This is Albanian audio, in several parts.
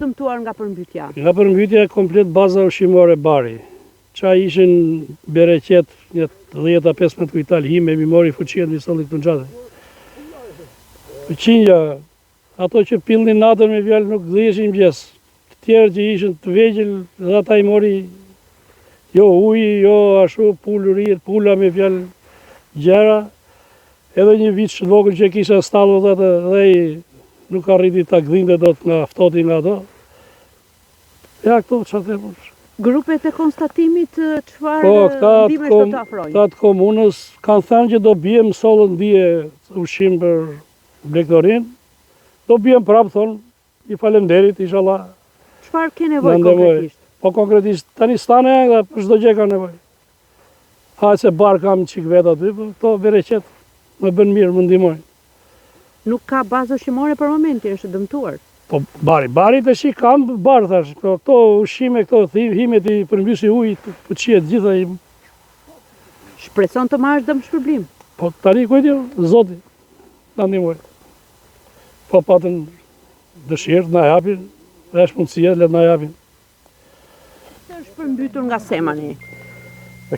dëmtuar nga përmbytja? Nga përmbytja komplet baza ushqimore bari. Ça ishin bereqet një 10 a 15 kuintal hime m'i mori fuçia m'i solli këtu në çadër. Qingja, ato që pillnin natën me fjalë nuk gdhiheshin në mëngjes. Të tjerë që ishin të vegjël dhe ata i mori jo uji, jo ashtu pulëri, pula me fjalë gjëra. Edhe një viç të vogël që e kisha në stallë dhe atë dhe ai nuk arriti ta gdhinte dot nga ftoti nga ato. Ja këto çfarë them unë. Grupet e konstatimit çfarë po, ndihme do të afrojnë? Këta të komunës kanë thënë që do biem sollën dje ushqim për blegtorinë. Do biem prapë thonë, i falemnderit, inshallah. Çfarë ke nevojë konkretisht? Po konkretisht, tani stane janë dhe për çdo gjë kanë nevojë. Ha se bar kam çik vet aty, po këto bereqet më bën mirë, më ndihmojnë. Nuk ka bazë ushqimore për momentin, është dëmtuar. Po bari, bari tashi kam bar thash, këto këto ushqime këto himet i përmbysi uji, fuçia të gjitha i Shpreson të marrësh dëmshpërblim? Po tani ku e di, Zoti na ndihmoj. Po patën dëshirë të na japin, dhe është mundësia le të na japin. Pse është përmbytur nga Semani?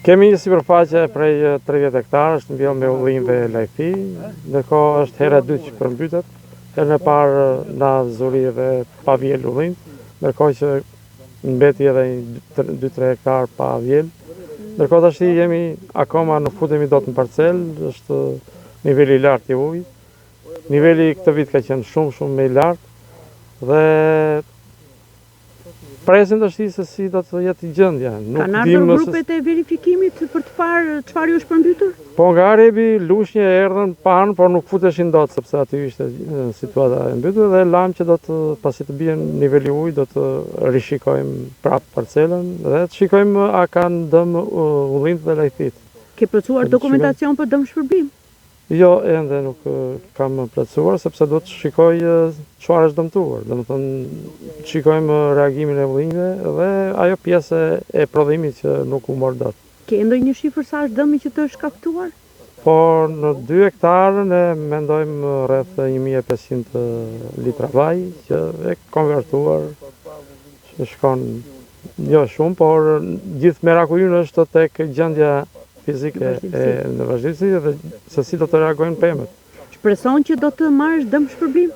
Kemi një sipërfaqe prej 30 hektarësh të mbjellë me ullinj dhe lajthi, ndërkohë është hera e dytë që përmbytet. Herën e parë na zuri edhe pa vjelë ullinj, ndërkohë që mbeti edhe një 2-3 hektar pa vjelë. Ndërkohë tashti jemi akoma nuk futemi dot në parcelë, është niveli i lartë i ujit. Niveli këtë vit ka qenë shumë shumë më i lartë dhe Presim tashti se si do të jetë gjendja. Nuk Kanë ardhur grupet e verifikimit për të parë çfarë ju është përmbytur? Po nga Arebi, Lushnje erdhën panë, por nuk futeshin dot sepse aty ishte situata e mbytur dhe lamë që do të pasi të bie niveli i ujit do të rishikojmë prapë parcelën dhe të shikojmë a kanë dëm ullinjtë dhe lajthitë. Ke plotësuar dokumentacion për dëmshpërblim? Jo, ende nuk kam plotësuar, sepse do të shikoj çfarë është dëmtuar. Domethënë, të shikojmë reagimin e ullinjve dhe ajo pjesë e prodhimit që nuk u mor dot. Ke ndonjë shifër sa është dëmi që të është shkaktuar? Po, në 2 hektarë ne mendojmë rreth 1500 litra vaj që e konvertuar që shkon Jo shumë, por gjithë meraku ynë është tek gjendja fizike e në vazhdimësi dhe se si do të reagojnë pemët. Shpreson që do të marrësh dëmshpërblim?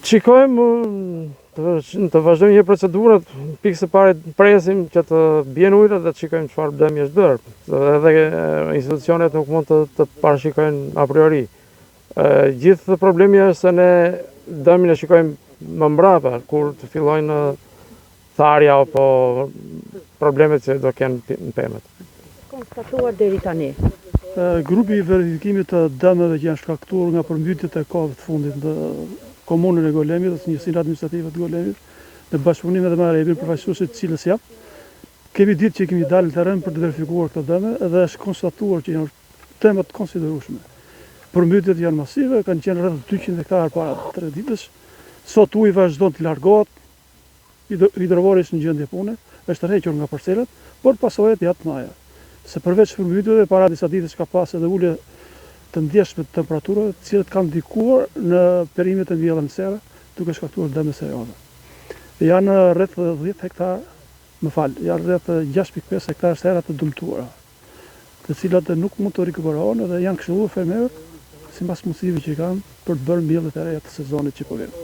Shikojmë të, të vazhdojmë një procedurë, pikë së pari presim që të bien ujërat dhe të shikojmë çfarë dëmi është bërë. Edhe institucionet nuk mund të, të parashikojnë a priori. Gjithë problemi është se ne dëmin e shikojmë më mbrapa, kur të fillojnë tharja apo problemet që do kenë në pemët. Konstatuar deri tani. Grupi i verifikimit të dëmeve që janë shkaktuar nga përmbytjet e kohëve të fundit në komunën e Golemit dhe njësinë administrative të Golemit, në bashkëpunim edhe me Arebin, përfaqësuesit të cilës jam, kemi ditë që kemi dalë në terren për të verifikuar këto dëme dhe është konstatuar që janë Dëme të konsiderueshme. Përmbytjet janë masive, kanë qenë rreth 200 hektarë para 3 ditësh. Sot uji vazhdon të largohet, hidrovori është në gjendje pune, është tërhequr nga parcelat, por pasojat janë të mëdha. Se përveç përmbytjeve, para disa ditësh ka pas edhe ulje të ndjeshme të temperaturave, të cilat kanë ndikuar në perimet e mbjella në sera, duke shkaktuar dëme serioze. Janë rreth 10 hektarë, më fal, janë rreth 6.5 hektarë sera të dëmtuara. të cilat nuk mund të rikuperohen dhe janë këshilluar fermerët sipas mundësive që kanë për të bërë mbjelljet e reja të sezonit që po vjen.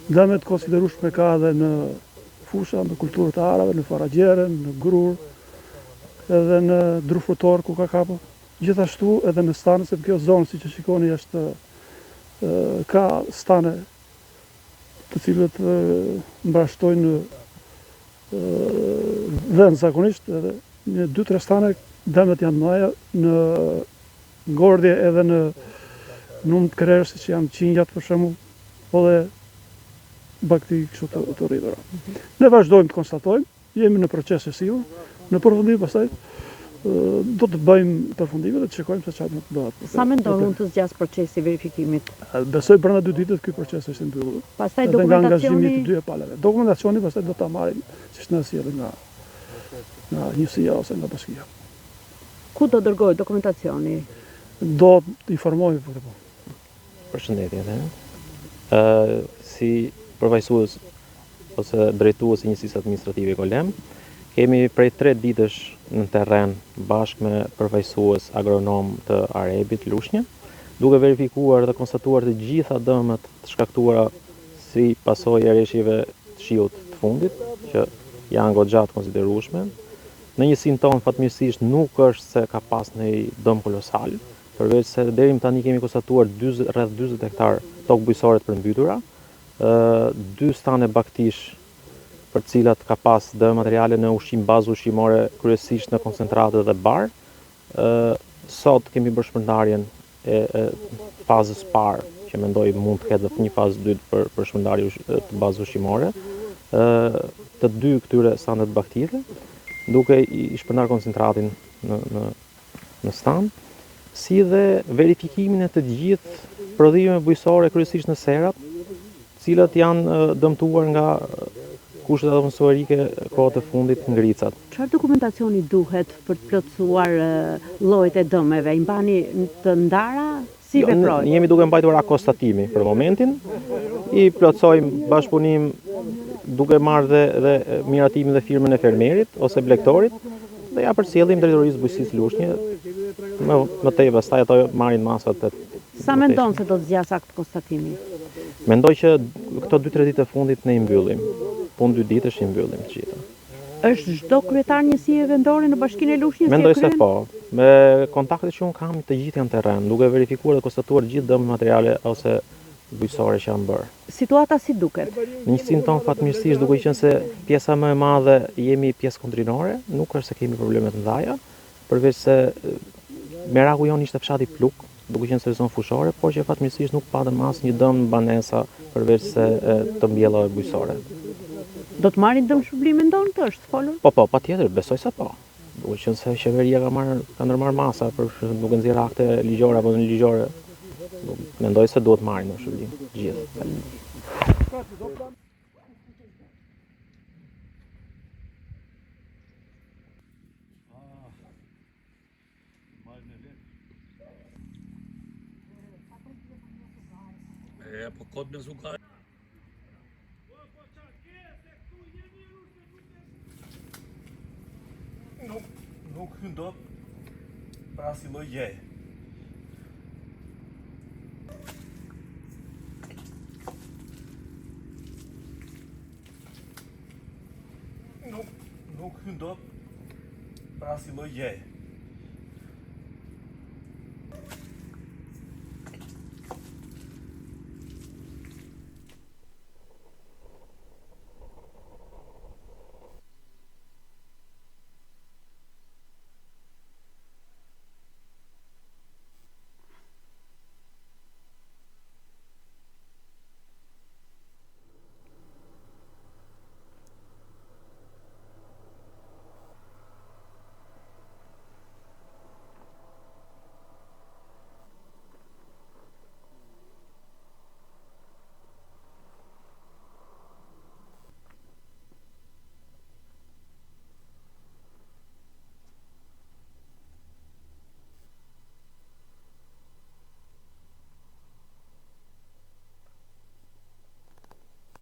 Dëme të konsiderueshme ka edhe në fusha, në kulturë të arave, në faragjere, në grurë, edhe në dru frutor ku ka kapur. Gjithashtu edhe në stane, sepse kjo zonë siç e shikoni është ka stane të cilët mbrapshtojnë dhen zakonisht edhe Në 2-3 stane dëmet janë të mëdha në ngordhje edhe në numër të krerë siç janë qingjat për shembull, po dhe bagëti kështu të, të rritura. Ne vazhdojmë të konstatojmë, jemi në proces e sipër, në përfundim pastaj do të bëjmë përfundimet dhe të shikojmë se çfarë mund të bëhet. Sa mendon mund të zgjasë procesi i verifikimit? Besoj brenda dy ditëve ky proces është i mbyllur. Pastaj dokumentacioni nga angazhimi i të dyja palëve. Dokumentacioni pastaj do ta marrim siç na sjellin nga nga njësia ose nga bashkia. Ku do dërgohet dokumentacioni? Do të informohemi për këtë punë. Përshëndetje edhe. Ë si përfaqësues ose drejtues i njësisë administrative Golem. Kemi prej 3 ditësh në terren bashkë me përfaqësues agronom të Arebit Lushnjë, duke verifikuar dhe konstatuar të gjitha dëmet të shkaktuara si pasojë e reshjeve të shiut të fundit, që janë goxha të konsiderueshme. Në njësinë tonë fatmirësisht nuk është se ka pas ndonjë dëm kolosal, përveç se deri më tani kemi konstatuar rreth 40 hektar tokë bujqësore të përmbytura, dy stane bagëtish për të cilat ka pas dëme materiale në ushqim bazë ushqimore kryesisht në koncentrate dhe bar. Sot kemi bërë shpërndarjen e, e fazës parë, që mendoj mund të ketë dhe një fazë dytë për për shpërndarje të bazës ushqimore, ë të dy këtyre standeve të bagëtive, duke i shpërndarë koncentratin në në në stan, si dhe verifikimin e të gjithë prodhimeve bujqësore kryesisht në serat, të cilat janë dëmtuar nga kushtet atmosferike kohët e fundit ngricat. Çfarë dokumentacioni duhet për të plotësuar llojet e dëmeve? I mbani të ndara? Si jo, veprojnë? Jemi duke mbajtur akt konstatimi për momentin. I plotësojmë bashkëpunim duke marrë dhe, dhe miratimin dhe firmën e fermerit ose blegtorit dhe ia përcjellim drejtorisë bujqësisë Lushnjë. Më, më tej pastaj ato marrin masat e Sa mendon se do të zgjasë akt konstatimi? Mendoj që këto 2-3 ditë e fundit ne i mbyllim. Punë 2 ditësh i mbyllim të gjitha. Është çdo kryetar njësie vendore në Bashkinë e Lushnjës që e Mendoj se kryen? po. Me kontaktet që unë kam, të gjithë janë terren, duke verifikuar dhe konstatuar gjithë dëmet materiale ose bujqësore që janë bërë. Situata si duket? Në njësinë tonë fatmirësisht, duke qenë se pjesa më e madhe jemi pjesë kodrinore, nuk është se kemi probleme të mëdha, përveç se meraku jonë ishte fshati Pluk, duke qenë se zonë fushore, por që fatmirësisht nuk patëm asnjë dëm në banesa përveç se të mbjellave bujqësore. Do të marrin dëmshpërblim mendon këtë është folur? Po, po, patjetër, besoj se po. Duke qenë se qeveria ka marrë ka ndërmarrë masa për duke nxjerrë akte ligjore apo nënligjore, mendoj se duhet marrin dëmshpërblim të gjithë. Faleminderit. E, po kot me zuka. Nuk, nuk hyn dot për asnjë lloj gjëje. Nuk, nuk hyn dot për asnjë lloj gjëje.